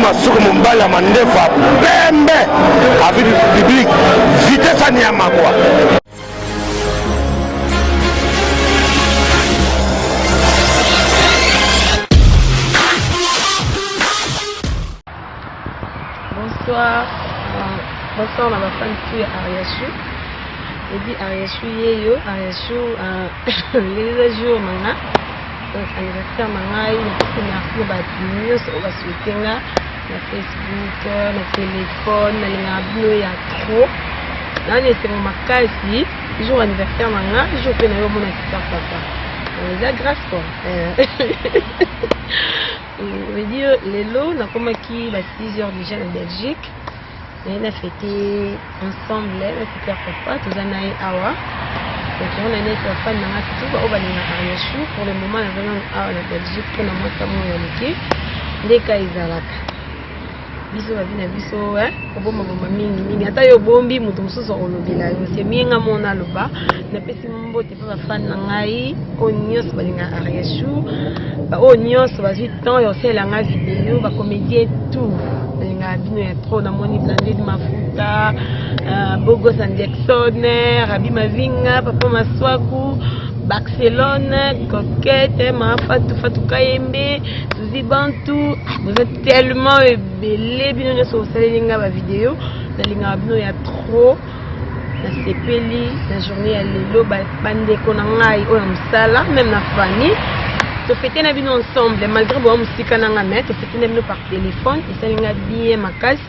Masuku mobali ya mandefu ya pembe avi public vitesse ya nyama kwa. Bonsoir, bonsoir na ba fans tout ya Ariachou. Edi Ariachou yeyo, Ariachou euh, lelo eza jour na nga. Donc anniversaire na ngai, napesi merci na bato nyonso oyo basouhaite nga na Facebook, na téléphone, nalingaka bino ya trop. Nani esengo makasi jour anniversaire na nga, jour mpe na yo omona super papa. Eza grâce quoi. Veut dire lelo nakomaki ba 6 heures déjà na Belgique naye na fete ensemble na super papa toza na ye awa donc yango na neti bafani na nga surtout baoyo balingaka Ariachou pour le moment naza nanu awa na Belgique mpo na mwa ntango ya moke nde ka ezalaka biso bavi na biso eh, kobombabomba mingi mingi ata yo obombi moto mosusu akolobela yo se mie nga mona aloba napesi mbote mpe bafani na ngai oyo nyonso balingaka Ariachou baoyo nyonso bazwi temps ya kosalela ngai video bacomédien tout nalingaka bino ya trop namoni Blandine Mafuta euh, Bogos and Jackson Rabi Mavinga Papa Maswaku Barcelone Coquette Ma Fatou Fatou Kayembe Suzy Bantu boza tellement ebele bino nyonso bosaleli ngai bavideo nalingaka bino ya trop nasepeli na journée ya lelo bandeko na ngai oyo ya mosala meme na famille tofete na bino ensemble malgré boya mosika na ngai mais tofete na bino par téléphone esali ngai bien makasi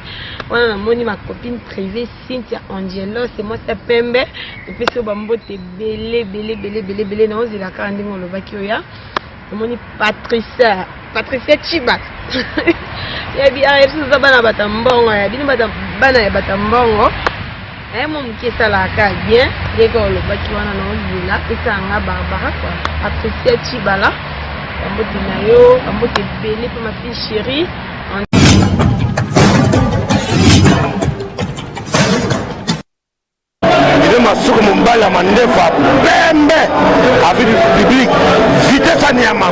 wana namoni ma copine privée Cynthia Angelos mwasi ya pembe topesi yo bambote ebele ebele ebele ebele ebele naozela kaka ndenge olobaki oya namoni Patricia Patricia Chiba yabi ah biso toza bana bata mbongo ya bino bata bana ya bata mbongo eh mo moke esalaka bien ndenge olobaki wana naozela esala nga Barbara quoi Patricia Chibala bambote na yo bambote ebele mpe ma fille chérie. Ile masuku mobali ya mandefu ya pembe avi public vitesse ya nyama.